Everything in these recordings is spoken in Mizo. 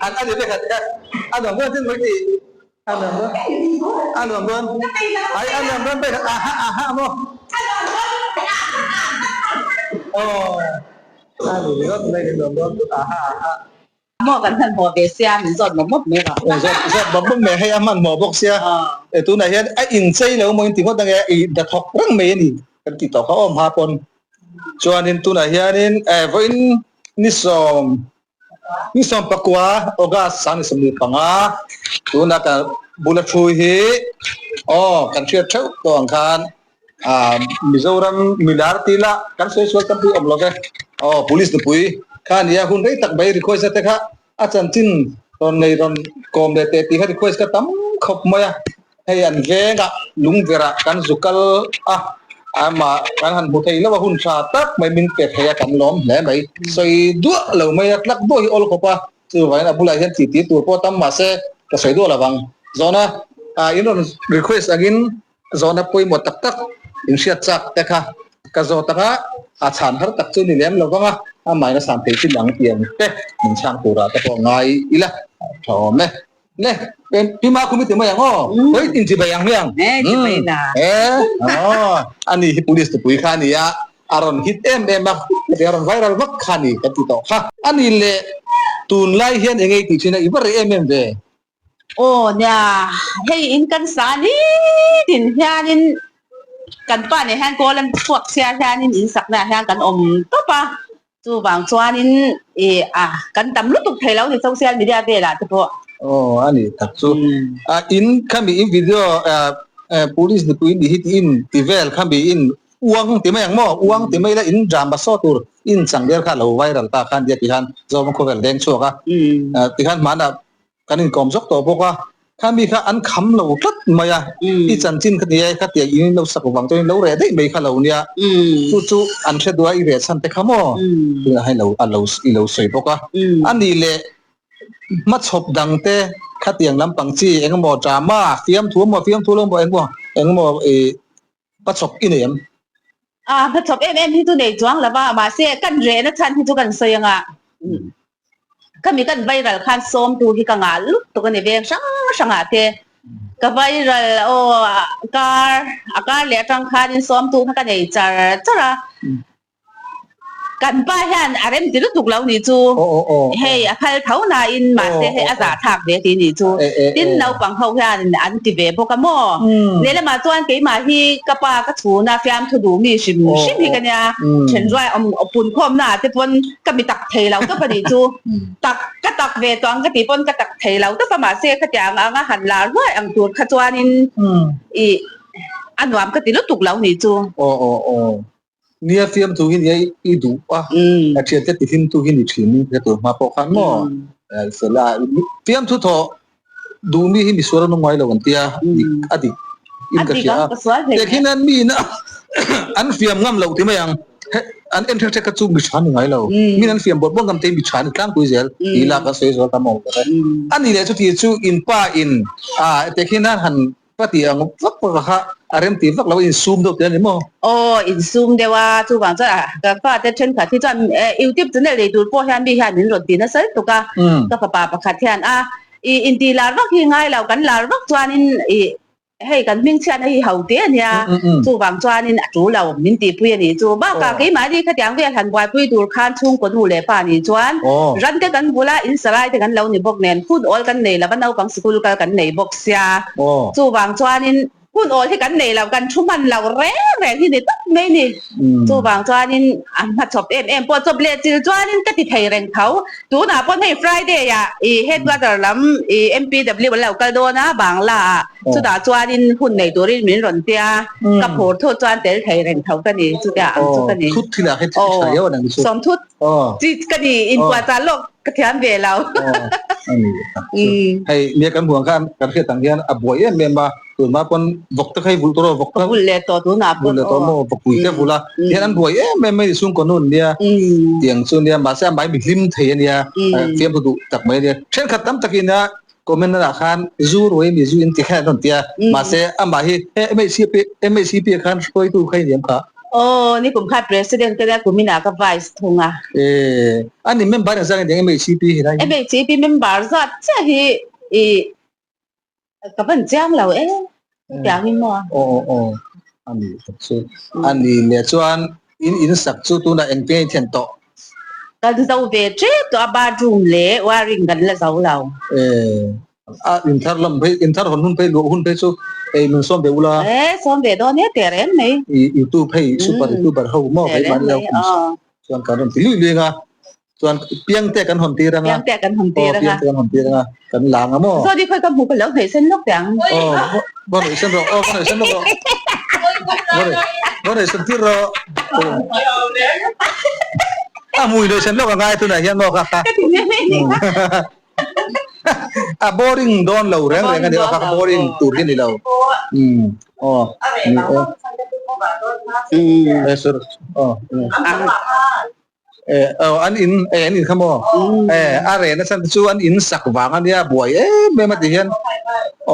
Han ani ve khat kha a nuam dawn tin mai ti a nuam dawn a nuam dawn ai a nuam dawn pek aha aha maw aw a ni ringawt mai ni nuam dawn aha aha Maw kan hmanhmawh ve sia min zawt mawp mawp mai rawh. Zawt zawt mawp mawp mai hei a hmanhmawh bawk sia e tunah hian a inchei lo maw in ti ngawt ange i hnathawk reng mai a ni kan tih tawh kha awm ha pawn chuanin tunah hianin e vawiin ni sawm ni sawm pakua August sang ni 15 tuna ka bula thu hi aw kan hriat theuh tawh ang khan ah Mizoram milar tih lah kan sawi sual tam pui awm lo ve aw police nupui kha nia hun rei tak mai request a te kha a chanchin rawn nei rawn kawm leh teh tih kha request ka tam khawp mai a hei an vengah lungverah kan zu kal a amah kan han hmu thei lo a hun tha tak mai min pe thei a kan lawm hle mai sawi duah lo mai a tlak duah hi awl khawp a chuvangin a bulah hian titi tur pawh tam mahse ka sawi duah lo vang zawhna ah in rawn request angin Zawhna pawimawh tak tak in hriat chak te kha ka zawt ang a, a chhan har tak chu ni lem lo vang a, amahin a san thei chin ang tih ang te min chhang turah te pawh ngai ila tha awm e. Le, pi ma khumi ti mai ang aw, hawi in chi bai ang hmiang. E, aw, ani hi police tupui kha a ni a, a rawn hit em em a, a rawn viral vak kha a ni ka ti tawh kha. Ani le tunlai hian eng ei tih thin a, i va reh em em ve. Aw nia, hei in kan sa nitin hianin kan pa nen hian kawl an chhuak chhiar hianin in sakna ah hian kan awm tawp a, chuvang chuanin ih a kan tam lutuk thei lo ni social media velah te pawh. Aw a ni tak chu. A in khami in video police nupui nih hi tiin ti vel khami in Uang ti mai ang maw? Uang ti mai la in drama saw tur in chang vel kha lo viral ta khan tia tikhan Zoram khawvel deng chhuak a. Tikhan hmanah kan inkawm zawk tawh bawk a. Kha mi kha an kham lo tlat mai a. I chanchin kha nia kha tiang in lo sak vang chuan in lo reh daih mai kha lo nia. Chu chu an hre duh a i reh chhan te kha maw? Tunah hian lo a lo i lo sawi bawk a. A nih leh hmachhawp dang te khatiang lampang chi engemaw drama fiamthu emaw fiamthu lo emaw engemaw engemaw i Hmachhawp i nei em? A, hmachhawp em em hi chu nei chuang lo va, mahse kan rehna chhan hi chu kan sawi anga khami kan viral khan sawmtu hi ka ngah lut tuk a ni veng hrang hrangah te ka viral aw kar a kar leh atang khanin sawmtu kha ka nei char char a. Kan pa hian a rem ti lutuk lo nih chu. Hei a phal tho nain mahse hei a zah thlak ve tih nih chu. Tin naupang ho hian an ti ve bawk a maw? Lehlamah chuan keimah hi ka pa ka chhuna fiamthu duh mi hrim hrim hi ka nia. Thenruai awm punkhawmna ah te pawn ka mi tak thei lo tawp a nih chu. Tak ka tak ve tawh ang ka tih pawn ka tak thei lo tawp a mahse khatiang anga han lar ruai ang tur kha chuanin ih a nuam ka ti lutuk lo nih chu. Aw aw aw. Nia fiamthu hi nia i duh a, a thiante ti hlimtu hi ni thin he tur hma pawh khan maw sela fiamthu thawh duh mi hi misual an awm ngai lo an tia dik a dik in ka hria a tekhin an mi in an fiam ngam loh ti mai ang an en hrek hrek kha chu mi tha ni ngai lo min an fiam bawrh bawrh ngam te hi mi tha ni tlangpui zel tih lak a sawi zual tam awm tak e a ni leh chuti chu in pa in a tekhin an han Ka tih ang vak vak a kha a rem tih vak lo a insum deuh te a ni maw? Aw, insum deuh a, chuvang chuan a ka fate thenkhat hi chuan YouTube channel nei tur pawh hian mi hian min rawn ti nasa lutuk a, ka fapa pakhat hian a i intih lar vak hi ngai lo, kan lar vak chuanin i hei kan hmingchhiatna hi ho te a nia, chuvang chuanin a tul lo min tihpui a nih chu. Bakah keimahni khatiang vel han buaipui tur khan chhungkaw nu leh pa nih chuan ran te kan bula in sarai te kan lo ni bawk nen hun awl kan nei lo va, naupang sikul kal kan nei bawk. Sia, chuvang chuanin hun awl hi kan nei lo, kan thu hman lo reng reng hi ni tawp mai ni. Chuvang chuanin a hmachhawp em em pawh chawp leh chil chuanin ka ti thei reng tho. Tunah pawh hei Friday ah i headquarter lam i MPW an lo kal dawn a Bangla ah, chutah chuanin hun nei turin min rawn tia, ka phur thut chuan tel thei reng tho ka ni, chutia ang chu ka ni. Thut thil ah hei thil tha riau a nang chu. Sawmthut chi ka ni, inpuahchah lawk. Ka thiam ve lo. Hei nia kan huang khan kan hriat ang hian a buai em em a, tunhma pawn vawk te kha hi vulh tur aw vawk te vulh leh tawh tunah pawn vulh leh tawh maw vawkpui te vulh a tihian an buai em em mai ni chhungkaw nun nia tiang chu nia mahse a mai mi hlim thei a nia fiamthu duh tak mai a nia thenkhat tam takin a comment na ah khan zu ruai mi zu in ti khan an rawn ti a mahse amah hi MHCP MHCP ah khan hruaitu kha i niam kha. Aw, nikum kha President ka nia, kuminah ka Vice thung a. E, a ni member engzat nge ding MHCP hi lai? MHCP member zat chiah hi i ka van chiang lo e, chutiang in maw? Aw aw aw, a ni tak chu. A ni leh chuan in in sak chu tunah engtin nge i thlen tawh? Kan zo ve tep tawh a, bathroom leh wiring kan la zo lo. E, A inthar lam phei inthar hawn hun phei luah hun phei chu ei min sawm ve ula. E sawm ve dawn e teh reng mai. I youtube hei super youtuber ho maw hei mahni lo kum chuan kan rawn ti lui lui anga chuan piang te kan hawn tir anga. Piang te kan hawn tir anga. Piang te kan hawn tir anga kan lang a maw. Saw di khawi ka hmu ka lo hnaih sen lawk teh ang. Aw va hnaih sen rawh aw va hnaih sen lawk rawh. Va hnaih sen tir rawh. A hmui hnaih sen lawk a ngai tunah hian maw kha kha. A boring dawn lo reng reng a ni a boring tur hi a ni lo umm aw ni e e sir aw e aw an in e an in kha maw e a reh nasa te chu an in sak vang a nia buai em em a ti hian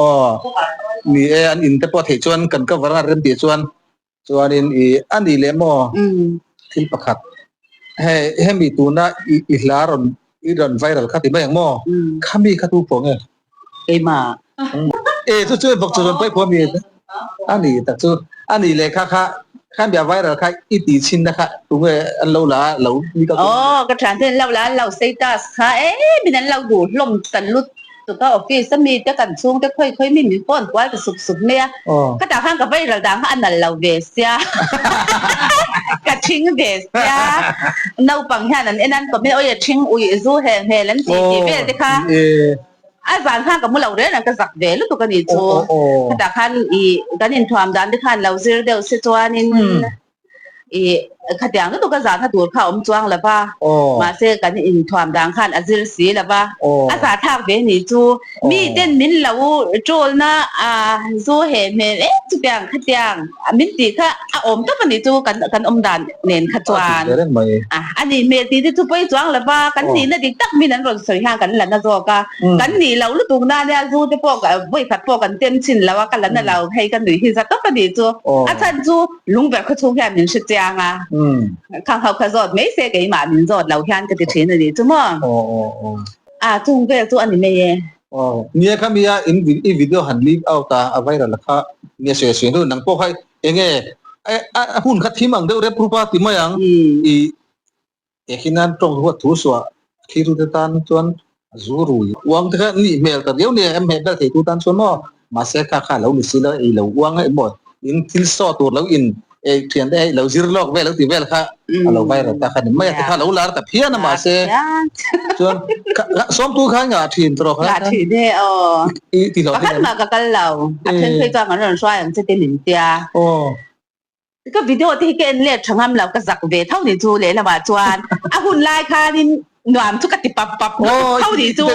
aw ni e an in te pawh theih chuan kan cover a rem tih chuan Chuanin i a nih leh maw thil pakhat hei hemi tuna i i hla rawn i rawn viral kha ti mai ang maw khami kha tu pawh nge? Keimah. E chu chu bawk chu rawn paih pawh mi a ni tak chu a nih leh kha kha khami a viral kha i tih chhin na kha tunge an lo la lo ni ka Aw ka thian ten lo la an lo status kha em in an lo duh hlawm tan lut Tuka office a mite kan chhungte khawi khawi mi min phone kual ta sup sup mai a, khatah khan ka viral dan kha a nalh lo ve sia, ka thing ve sia, naupang hian an en an comment awi a thing ui zu hel hmel an ti tih vel te kha a zan khan ka mu lo reng reng ka zak ve lutuk a nih chu, khatah khan ih kan inthuam dan te khan lo zir deuh se chuanin. I khatiang lutuk a zahna tur kha a awm chuang lo va, mahse kan inthuam dan khan a zir si lo va, a zahthlak ve ni chu miten min lo troll-na a zu he hmel em chutiang khatiang min tih kha a awm tawp a nih chu kan kan awm dan nen kha chuan a nih hmel tih te chu pawi chuang lo va, kan nihna dik tak min an rawn sawi hian kan la na zawk a, kan nih loh lutuk na nia zu te pawh vawikhat pawh kan tem chhin lo a, ka la na lo hei ka nuih hi za tawp a nih chu a chhan chu. Lungverh khaw chhung hian min hre chiang a, khang ho kha zawt mai se keimah min zawt lo hian ka ti thin a nih chu maw? A chung vel chu a ni mai e. Nia kha mia in i video han leak out a, a viral kha nia sawi sawi hnu nang pawh kha enge a hun kha thim ang deuh rep rup a ti mai ang i Tehkhin nan tawng ruat thu suah thirute tan chuan zu rui uang te kha nih hmel ta riau nia em hmeh ber theitu tan chuan maw mahse kha kha lo ni si lo ei lo uang a emaw in thil saw tur lo in ei thian te hei lo zir lawk vel lo ti vel kha a lo viral ta kha ni mai a te kha lo lar ta phian a mahse chuan sawmtu kha ngah thin tawh kha ngah thin e aw i ti lo pakhat mah ka kal lo a then phei chuan kan rawn hruai ang che te min tia aw Ka video te hi ka en let tha ngam lo, ka zak ve tho ni chu lehlamah chuan a hun lai khanin nuam chu ka ti pap pap tho ni chu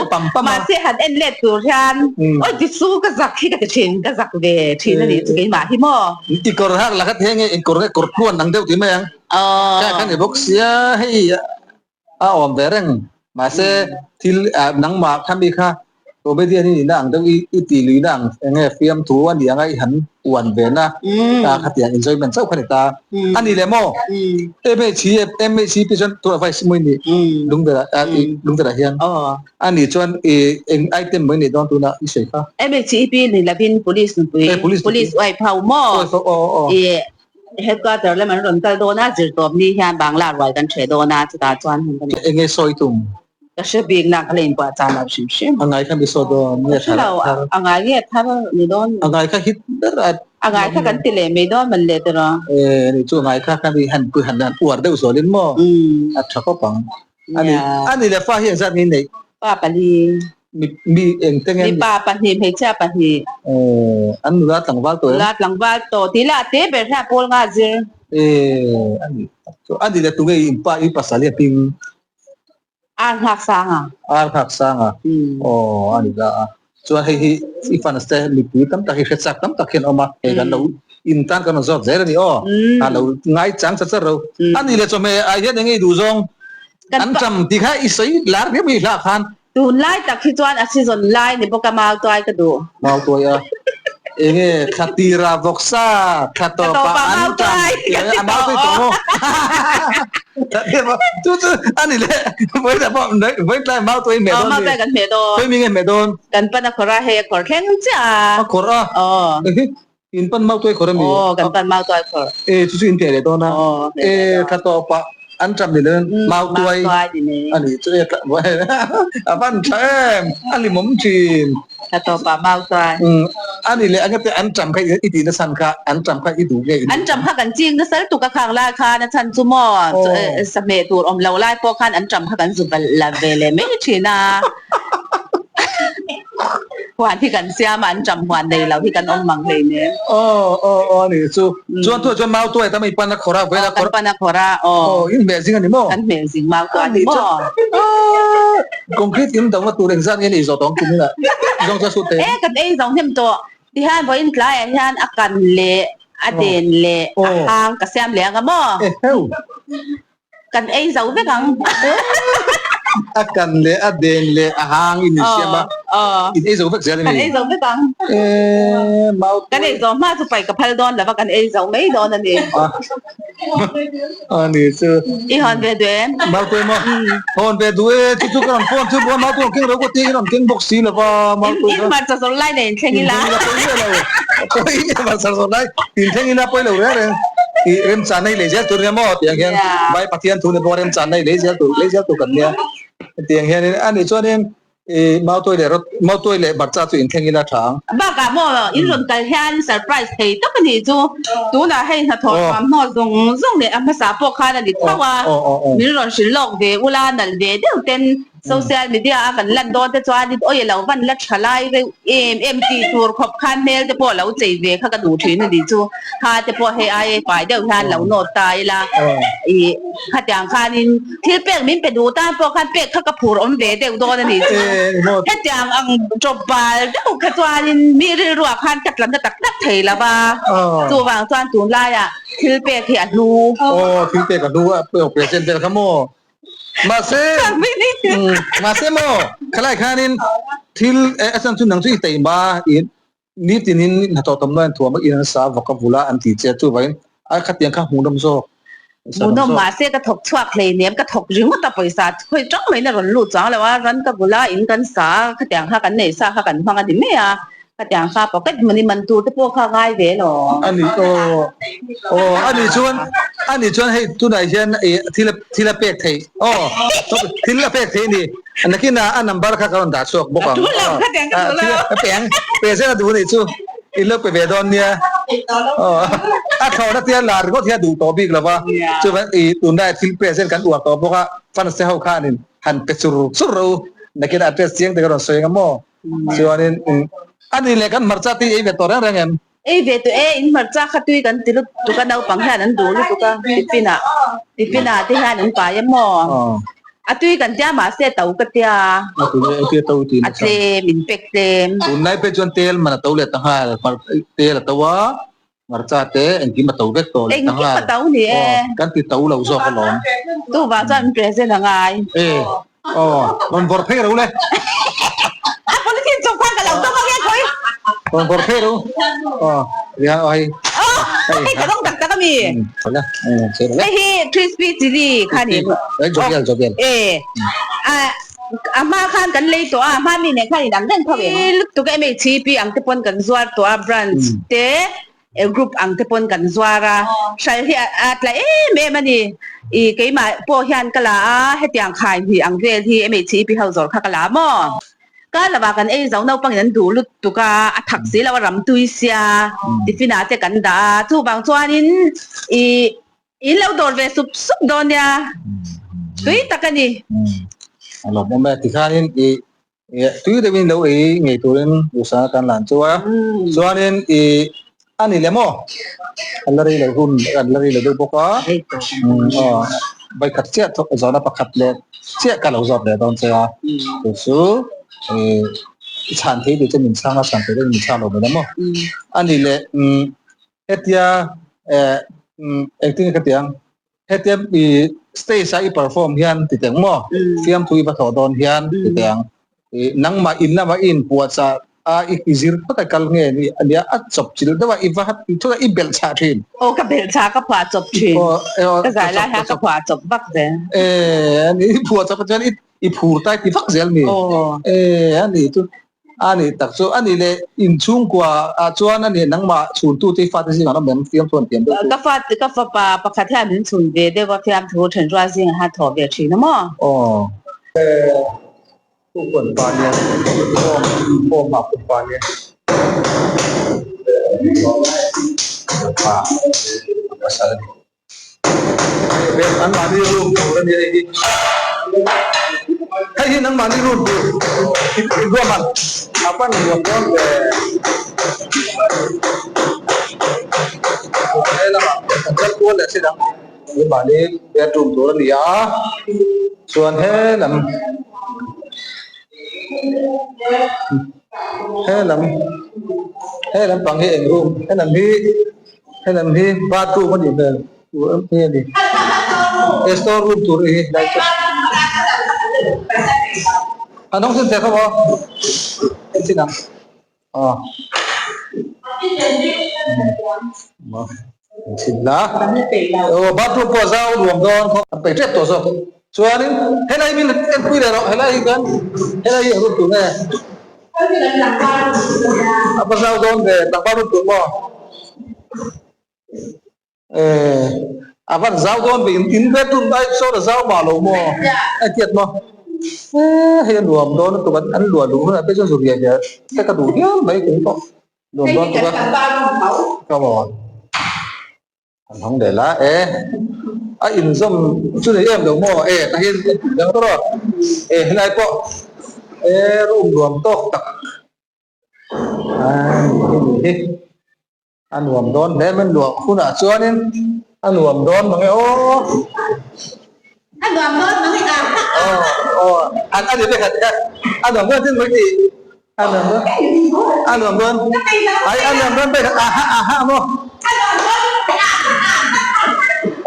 mahse han en let tur hian awi ti su ka zak hi ka ti thin, ka zak ve thin a nih chu keimah hi maw. I kawr hak la kha the nge in kawr nge kawr tluan ang deuh ti mai ang ka kha ni bawk sia hei A awm ve reng. Mahse, thil nangmah kha mi kha comedian i nihna ang deuh i tih luihna ang eng nge fiamthu a nih anga i han uan ve na khatiang enjoyment chauh kha ni ta. A ni leh maw? MHC MHCP chuan tunah vice mawi ni Lungverah Lungverah hian a nih chuan i eng item mawi nih dawn tunah i sawi kha? MHCP ni lovin police nupui police wife ho maw? I Headquarter lam an rawn kal dawn a, zirtawp ni hian Bangla ruai kan hreh dawn a, chutah chuan hun ka nei. Eng nge sawi tum? Ka hre bik na, ka la inpuah chah lo hrim hrim. A ngai kha mi saw dawn nge thar? Ka hre lo, a ngai nge thar ni dawn? A ngai kha hit ber a. A ngai kha kan ti leh mai dawn man leh tiraw? E, ni chu a ngai kha kha mi han pui han han uar deuh zualin maw? A tha khawp ang. Ani, ani leh fa hi engzat nge i neih? Pa pali. Mi mi eng te nge Mipa pahnih hmeichhia pahnih. Eh an nula tlangval tawh em? Nula tlangval tawh tih lah te ber hian pawl nga zir. Eh ani tak chu ani le tunge i inpa i pasal hi a ping? Ar nghak sang a. Ar nghak sang a. Aw ani la a. Chuan hei hi i fans te mipui tam tak hi hre chak tam tak hian awm a hei kan lo in tan kan rawn zawt zel a ni aw. A lo ngai chang chat chat ro. Ani le chawhmeh ah hian enge i duh zawng? An cham tih kha i sawi lar viau mai hlah khan. Tunlai tak hi chuan a season lai ni bawk a, mau tuai ka duh. Mau tuai a. Enge thla tira vawksa thla tawpa an tam a mau tui tawh maw? Chu chu a ni le vawi tlai pawh vawi tlai mau tui hmeh dawn mi kan hmeh dawn khawi mi nge hmeh dawn kan pan a khawr a hei a khawr thleng chiah a a khawr a in pan mau tuai khawr a mi aw kan pan mau tuai khawr e chu chu in hmeh leh dawn a e thla tawpa an ṭam ni leh mau tuai a ni chu e a van ṭha em a hlimawm ṭhin thla tawpa mau tuai a ni leh anga te an ṭam kha i tih nasan kha an ṭam kha i duh nge an ṭam kha kan ching nasal tuk a khang lai khan a chhan chu maw sahmeh tur awm lo lai pawh khan an ṭam kha kan zu la ve leh mai ṭhin a. Huan hi kan siam a, an ṭam huan nei lo hi kan awm mang hlei nen. Aw aw aw a nih chu. Chuan tuah chuan mau tuai tam i pan a khawr a, vawiin a khawr. Kan pan a khawr a, aw. Aw, in hmeh zing a ni maw? Kan hmeh zing mau tuai ni maw? Concrete in dohna tur engzat nge ni zawh tawh ang kum inah zawng chuan sut thei. E kan ei zo hnem tawh. Tihian vawiin tlaiah hian a kan leh a den leh a hang ka siam leh ang a maw? Eheu. Kan ei zo vek ang. A kan leh a den leh a hang in insiam a. In ei zo vek zel a ni. Kan ei zo vek ang. Mau Kan ei zo hma chu pai ka phal dawn lova kan ei zo mai dawn a ni. A ni chu. I hawn ve duh em? Mau tuai maw? Hawn ve duh e. Chu chu ka rawn phone chu buai mau tuai keng ro ka ti in rawn keng bawk si lova mau tuai. In hmarcha zawrh lai nen thleng ila. In thleng ila pawi miah lo. Pawi miah hmarcha zawrh lai in thleng ila pawi lo reng reng. I remchan na i lei zel tur nia maw tiang hian vai Pathian thu ni pawh remchan na i lei zel tur lei zel tur kan nia tiang hianin a nih chuanin i mautuai leh rawt mautuai leh barcha chu inthleng ila tha ang. Bakah maw in rawn kal hian surprise thei tak a nih chu tunah hei hnathawh thuamhnaw zawng zawng leh a hmasa pawh khan a ni tho a min rawn hrilh lawk ve ula nalh ve deuh ten Social media a kan lan dawn te chuan in awi lo van la tha lai reuh em em tih tur khawp khan hmel te pawh lo chei ve kha ka duh thin a nih chu. Kha te pawh hei ai fai deuh hian lo nawt ta ila ih khatiang khanin thil pek min pe duh tan pawh khan pek kha ka phur awm ve deuh dawn a nih chu. Hetiang ang tawp bal deuh kha chuanin mi rilruah khan ka tlanna tak tak thei lo va, chuvang chuan tunlaiah thil pek hi a hlu. Aw thil pek a hlu a, present vel kha maw? Mahse, mahse maw, khalai khanin thil a chan chu nang chu i teima i nitinin hnathawh tam lain thuam a in an sa vawk a vula an ti che chuvangin a khatiang kha hmuhnawm zawk. Hmuhnawm mahse ka thawk chhuak hleinem ka thawk ringawt a pawisa khawi tang maiin a rawn lut chuang lo a, ran ka vula in kan sa a khatiang kha kan nei sa kha kan hmang a ni mai a. Khatiang kha pocket money man tur te pawh kha ngai ve lo. A ni aw aw a ni chuan a ni chuan hei tunah hian i thil thil a pek theih aw thil a pek theih a ni nakin ah a number kha ka rawn dah chhuak bawk ang aw thil a pe ang pe zel a duh a nih chu in lo pe ve dawn nia aw a thlawhna tia lar ringawt hi a duh tawh bik lo va chuvan i tunlai thil pe zel kan uar tawh bawk a fans te ho khanin han pe chur chur rawh u nakin address chiang te ka rawn sawi ang a maw. Chuanin a ni leh kan hmarcha tui ei ve tawh reng reng em? Ei ve tawh e, in hmarcha kha tui kan ti lutuk a, naupang hian an duh lutuk a, tiffin ah tiffin ah te hian an pai em maw? A tui kan tia mahse to ka tia. A tui e, tia to ti A tlem, in pek tlem. Tunlai pek chuan tel man a to leh ta nghal, tel a to a, hmarcha te engkim a to vek tawh leh ta nghal. Engkim a to ni e. Kan ti to lo zawk alawm. Tuvang chuan in present a ngai. E, aw, rawn vawrh phei ro le. A polythene chawp khan ka lo tawm ang e khawi. Rawn vawrh phei ro. Aw, riha aw hei. Aw, hei ka dawng tak tak a mi. Hei hi crispy chilli kha ni. Jovial, jovial. E, a. A hma khan kan lei tawh a, a hma mi nen khan inang reng tho em? Lutuk a MHCP ang te pawn kan zuar tawh a, branch te group ang te pawn kan zuar a, hral hi a tla em em a ni. I keimah pawh hian ka la a, hetiang khai hnih ang vel hi MHCP ho zawrh kha ka la maw? Kar lovah kan ei zo naupangin an duh lutuk a, a thak si lo a ram tui sia, tiffin ah te kan dah a, chuvang chuanin i In lo dawr ve sup sup dawn nia, tui tak a ni. A lawmawm e, tikhanin i tui deuhin lo ei ngei turin duhsana kan lan chu a, chuanin i a ni lem aw, an la rei lo hun an la rei lo deuh bawk a, aw vawikhat chiah zawhna pakhat leh chiah ka lo zawt leh dawn che a, chu chu i chhan thei tih chu min chhang a, chhan thei deuhin min chhang lo mai lem aw, a ni leh Hetia eh engtin nge ka ti ang, hetia i stage a i perform hian ti teh ang maw, fiamthu i va thawh dawn hian ti teh ang, i nangmah in lama i inpuahchah A i zir phawt a kal nge ni ania a chawp chilh deuh a i va thut a i belh chhah thin. Aw ka belh chhah ka phuah chawp thin. Ka zai lai hian ka phuah chawp vak zel. E ani i phuah chawp chuan i i phur tai ti vak zel ni. E ani chu ani tak chu ani le inchhungkua ah chuan ani nangmah chhuntu te i fate zingah an awm em fiamthu an tiam deuh chu. Ka fate ka fapa pakhat hian min chhun ve deuh a fiamthu thenrual zingah hian thawh ve thin a maw. Aw. Tupawn pa nia form form ah pawh pa nia pa pasal a ni an mahni room tur a ni hei hi hei hi nangmahni room tur ruahman a pan nuam dawn ve he lamah kan kal kual leh si dang Mahni bedroom tur a ni a, chuan he lam he lam he lampang hi eng room he lam hi he lam hi bathroom a nih hmel tur em hi a ni he store room tur hi lai chu an awm sin teh kha maw en chin ang. Aw chhin la aw bathroom pawh zau nuam dawn khawp an peih tep tawh zawk chuanin helai min en pui leh rawh helai hi khan helai hi a rut tur nge a va zau dawn ve tlangval rut tur maw. Eh, a van zau dawn ve in bedroom ai sawn a zau mah lo maw a tiat maw eh hei a nuam dawn lutuk an an luah luh hunah te chuan zu riah riah te ka duh hial mai kum pawh nuam dawn tuk a come on an hawng leh la e a inzawm chu nei em lo maw e tah hian dang tawh rawh e helai pawh e room nuam tawk tak a ni hi. A nuam dawn hle mai luah hunah chuanin a nuam dawn mange aw. A nuam dawn mange a. Aw aw an a ni ve khat kha a nuam dawn tin mai ti a nuam dawn a nuam dawn ai a nuam dawn ber aha aha maw. A nuam dawn aha aha.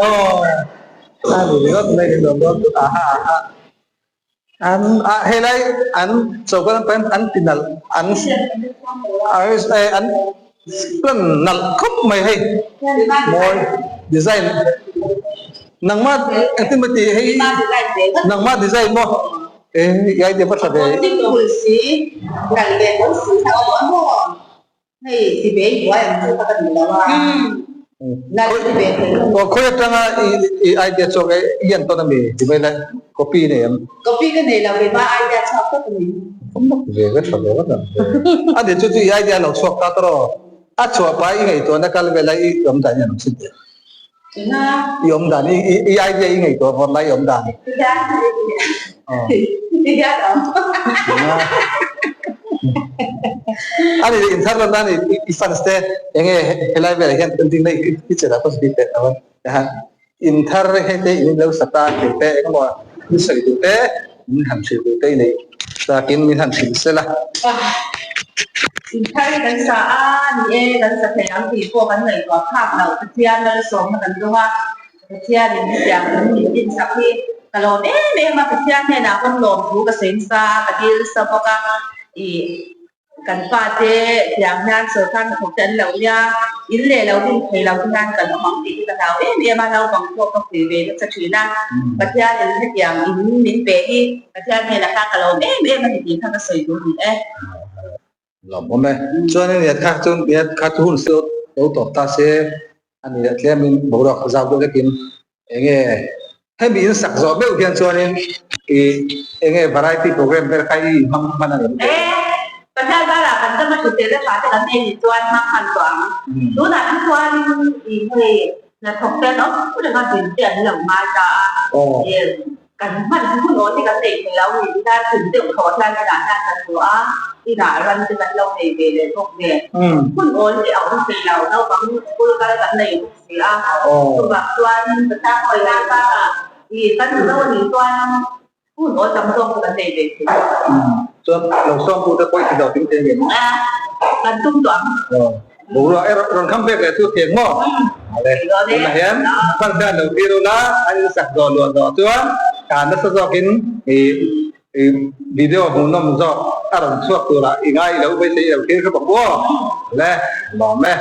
Aw a ni ringawt mai a nuam dawn aha aha. An a helai an choka lam pahin an ti nalh an an plan nalh khawp mai hei mawi design nangma engtin maw tih hei nangma design maw e i idea va tha ve. Aw khawi atanga i idea chhuak e i en tawn ami ti mai lai copy nei em? Copy ka nei lo keimah idea chhuak tawp a ni. Ve ka tha ve vat ang a ni chu chu i idea lo chhuak ta tawh a chhuah pa i ngaihtuahna kal vel a i awm dan hian awm sin teh. I awm dan i i idea i ngaihtuah vawr lai i awm dan. Ani in thar lan ani i fans te enge helai velah hian building na i che dah pawh teh lo a in thar hei te in lo sata tih te engemaw min sawi duh te min han hrilh duh te i nei takin min han hrilh sela. In thar hi kan sa a ni e, kan sa thei ang tih pawh kan ngaihtuah phak loh Pathian lalsawmna kan dawng a, Pathianin hetiang in min dinsak hi ka lawm em em a, Pathian hnenah pawn lawm thu ka sawi nasa a, ka dil nasa bawk a, ih kan fate tiang hian sorkar hnathawk te an lo nia, in leh lo din thei lo te hian kan awm ang tih hi ka hlau em em a, naupang pawh ka pui ve nasa thin a, Pathianin hetiang in min pe hi Pathian hnenah khan ka lawm em em a ni tih kha ka sawi duh ni e. Lawmawm e. Chuan in kha chu kha chu hun se lo tawp ta se a ni leh tlemin boruak zau deuh hlekin enge hemi in sak zawh meuh hian chuanin i enge variety program vel kha i hmang hman a ni. E, Pathian zarah kan dam a hrisel a tha te kan nei nih chuan hmang hman tawh ang. Tunah hi chuanin i hei hnathawk te an awm reng a, din te an lo ngai ta a. Kan hman hun aw te kan nei thei lo ni hian thil deuh thaw hian inah hian kan duh a, inah ran te kan lo nei ve leh bawk nen hun awl hi a awm thei lo, naupang school kal kan nei bawk si a, chuvang chuan Pathian hawi lai bakah ih kan duh lo a nih chuan hun awl tam zawk chu kan nei ve thei lo. Chuan lo sawm tu te pawh i ti zawh ting thei ngei maw? Kan tum tawh ang. Boruak erawh rawn kham vek leh chu thiam maw? Ale, tunah hian hman hian lo tir ula, an insak zawh luah zawh chuan kan nasa zawkin i video hmuhnawm zawk. a rawn chhuak turah i ngai lo beisei lo thil hre bawk maw? Le, lawm e.